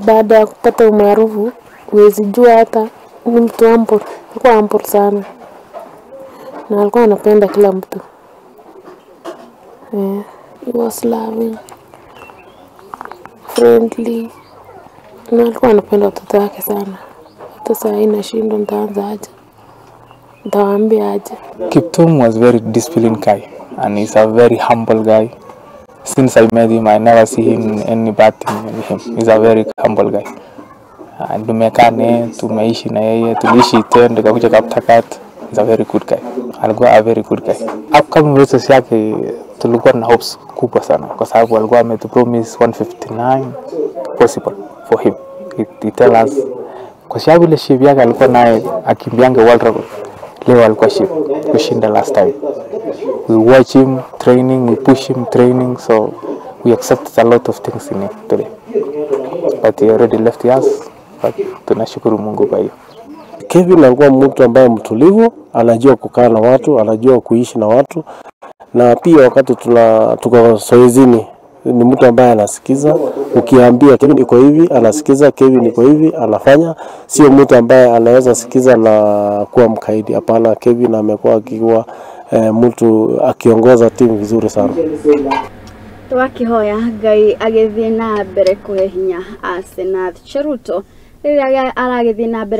Baada ya kupata umaarufu, huwezi jua hata ni mtu humble. Alikuwa humble sana. Na alikuwa anapenda kila mtu. Yeah. He was loving, friendly. Na alikuwa anapenda watoto wake sana. Hata saa hii nashindwa nitaanza aje. Nitawaambia aje. Kiptum was very disciplined guy and he's a very humble guy. Since I met him, I never see him any bad thing in him. He's a very humble guy. And tumekaa naye, tumeishi na yeye, tuliishi Iten, tukakuja Kaptagat. He's a very good guy. Alikuwa a very good guy. Upcoming races yake tulikuwa na hopes kubwa sana kwa sababu alikuwa ametupromise 159 possible for him. He tell us kwa sababu ile shape yake alikuwa naye akimbianga world record. Leo alikuwa shape kushinda last time. We watch him training, we push him training, so we accepted a lot of things in him today. But he already left us, but tunashukuru Mungu kwa hiyo. Kevin alikuwa mtu ambaye mtulivu, anajua kukaa na watu, anajua kuishi na watu, na pia wakati tuko zoezini ni mtu ambaye anasikiza. Ukiambia Kevin iko hivi, anasikiza. Kevin iko hivi, anafanya. Sio mtu ambaye anaweza sikiza na kuwa mkaidi. Hapana, Kevin amekuwa akiwa mtu akiongoza timu vizuri sana. Twakihoya Ngai agĩthiĩ na mbere kũhe hinya Asenath Cheruto rĩrĩa aragĩthiĩ na mbere.